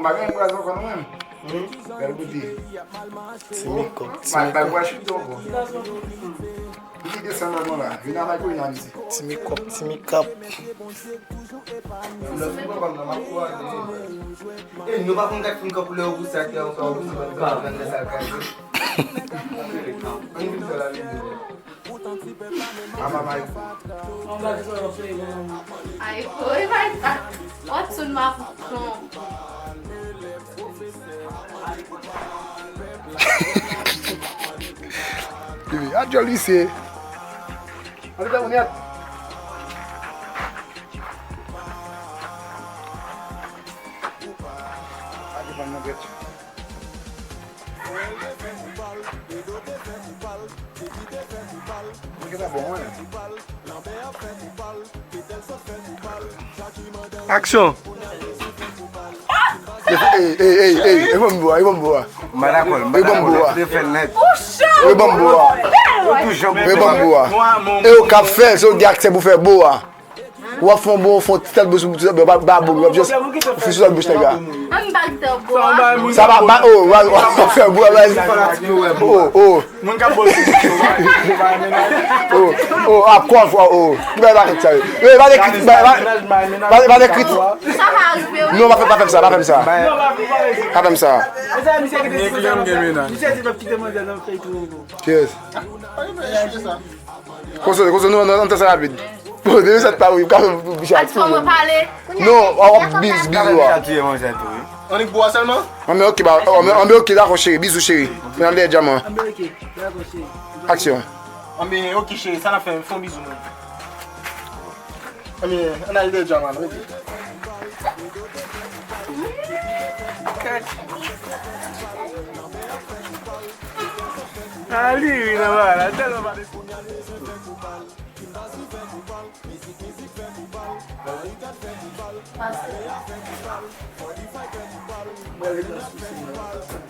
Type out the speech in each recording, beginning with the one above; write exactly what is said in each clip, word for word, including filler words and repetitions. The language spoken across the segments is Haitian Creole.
M pa gen braz ankò non menm. Bèl kote. Ti mekòp, ti mekòp. Li desann nan la. Vin avèk ou, vin analize. Ti mekòp, ti mekòp. E nou pa konn gad fin kòp lè ou sa ki ankò ou sa gad sa gad. Ann vin fè la videyo. Ama may. Ay, boy, my God. What's on my phone? Bibi, a djòl visye. Ann fè ou nèt. A depann nan gèt. Aksyon! Ey, ey, ey, ey, e ban m bo a, e ban m bo a. M pa dakò, m pa dakò, nou te fè l nèt. E ban m bo a. E ban m bo a. E w k ap fè l, se w ki gen aksè pou fè bo a. W ap fè yon bon, fè yon ti tèt bouch, ti tèt bouch, ba, ba boug, w ap just fè sou tèt bouch nèg la. An ba tèt bouch. Sa pa, ba, oh, w ap fè bon, w ap, oh, oh. Moun k ap bòs. Oh, oh, ap kòf, oh, oh. Ki bagay pa fè sa yo. Eh, pa de krit, pa, pa, pa, pa de krit. Sa pa rive, wi. Non, pa fè, pa fè m sa, pa fè m sa. Pa fè m sa. Cheers. Konsa, konsa, nou, nou, nou, sa rapid. Bon, depi sa pa wi, ka fè bicha. Atis, fò mwen pale. Non, w ap biz, bizou a. Annik bo a sèlman? Anben, ok, ba, anben, anben, ok, dakò, cheri, bizou, cheri. Mwen al dèyè djaman. Anben, ok, dakò, cheri. Aksyon. Anben, ok, cheri, sa n ap fè, fè yon bizou, non. Anben, ann al dèyè djaman, ok. A li wi nan bagay la, tèlman pa de. Pase.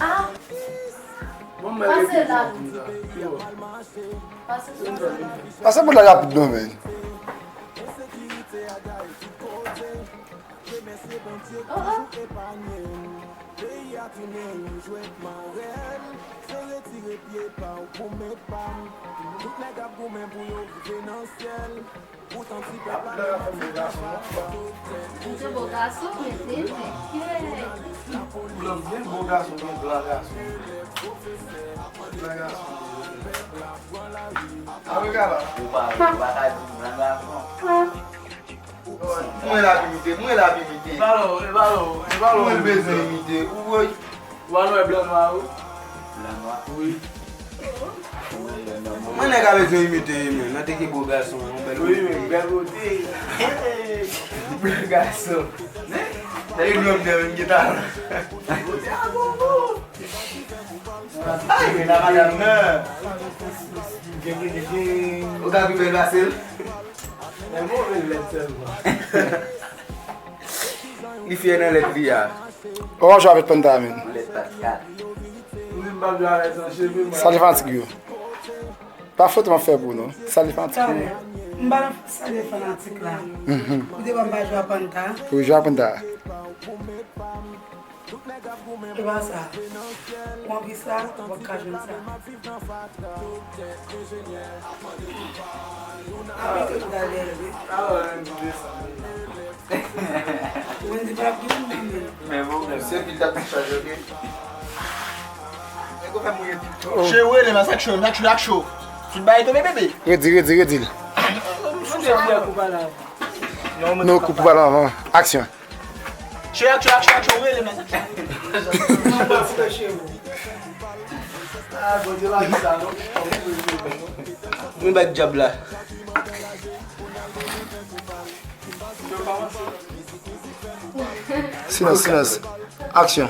Ah! Pase la. Pase sou la. Pase pou la rapid non, men. Oh, oh. Ou te bo gason, men te fè kè. Blan, gen bo gason, gen blan gason. Blan gason. A, regarde. Ou pa, ou pa ka di blan gason. Mwen la ap imite, mwen la ap imite. E pa lò, e pa lò, e pa lò. Mwen bezwen imite. Ou wè. Ou pa wè blan nwa ou? Blan nwa? Wi. Mwen nèg a bezwen imite, men nan te ki bo gason, yon bèl kote. Wi, men bèl kote. Bèl gason. Nèg yo ap dèyè m gen talan. Kote a bon bon. Ay, men la madanm nan. Ou ka pi bèl pase l? Men move lèt sèlman. Li fyè nan lèt li a. Ou pa jwe avèk panta a menm. Lèt pa t kat. Ou di m pa jwe avèk sa cheve mwen. Salye fanatik yo. Pa foto m ap fè pou nou. Salye fanatik yo. M pa nan salye fanatik la. Mhm. Ou te wè m pa jwe a panta. Ou jwe a panta. E pa sa. Ou anvi sa, w ap ka jwenn sa. Aplike tout a lè, wi. Wendy pa ap gen moun nan men. Men bon, se pil ta tou chaje, ok? Nèg yo fè mouye pil. Che, rele m a sak cho, sak cho, sak cho. Tout bagay tonbe, bebe. Redi, redi, redi l. M sou sa. Non, koup ou pale anvan. Aksyon. Che, aksyon, aksyon, aksyon, rele m nan sa. Ah, Bondye pa di sa, non. Mwen bat dyab la. Silans, silans. Aksyon.